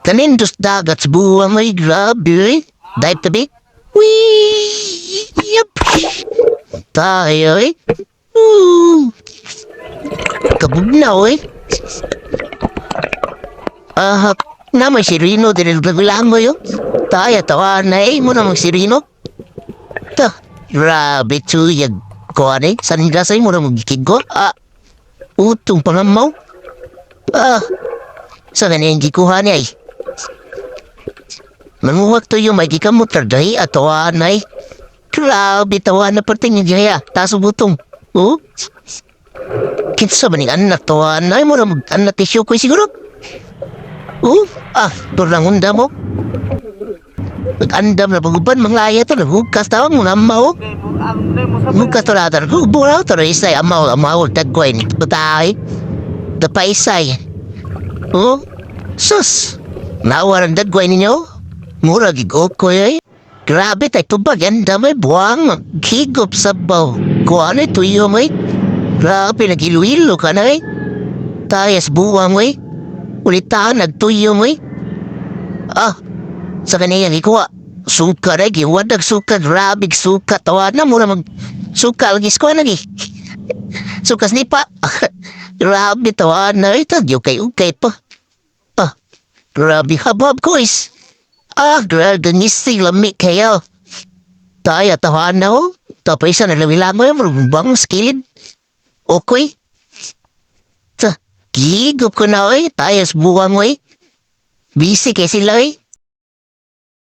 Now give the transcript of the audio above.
Kanindos dagat sa buwang ay grabe eh. Dive tabi. Wee! Yep. Tayo eh. Ooh. Kabugnaw eh. Ah, na may sirino din lang mo yun. Tayo tawa na eh mo namang sirino. Ta, grabe tuyag ko ani. Sandasay mo namang gikigo. Ah, utong pangamaw. Ah, sa ganyan gikuha niya eh. Manguhak to yung may gikamot dahi at tawa na eh. Grabe tawa na perting yung gaya. Taso butong. Oh? Kinsa ba ning anak tawa na mo na anak tisyo ko siguro? Oh, ah, turang unda mo. Nag-andam na paguban, manglaya to, naghugas tawag mo na amaw. Hugas to lahat, nagburaw to, isay, amaw, amaw, dagway, batay. Dapaisay. Oh, sus, nawaran dagway ninyo? Mura gigop ko eh. Grabe tay tubag, andam ay buwang, higop sa baw. Kuha na tuyo mo eh. Grabe, nag-ilo-ilo ka na eh. Tayas buwang mo eh. Ulitaan, nagtuyo mo eh. Ah, sa kaniyang ikuha. Suka na, giwadag suka, grabe suka. Tawa na muna mag suka, lagi ko lagi. Sukas ni pa. Grabe, tawa na ito. Ukay, ukay pa. Ah, grabe, habab ko is. Ah, grabe, ngisi, lami kayo. Tayo, tawa na oh. Tapos isa na lawilang mo yung bang skilid. Okay. Ta, gigop ko na oy. Tayo, buwang oy. Busy kay sila oy.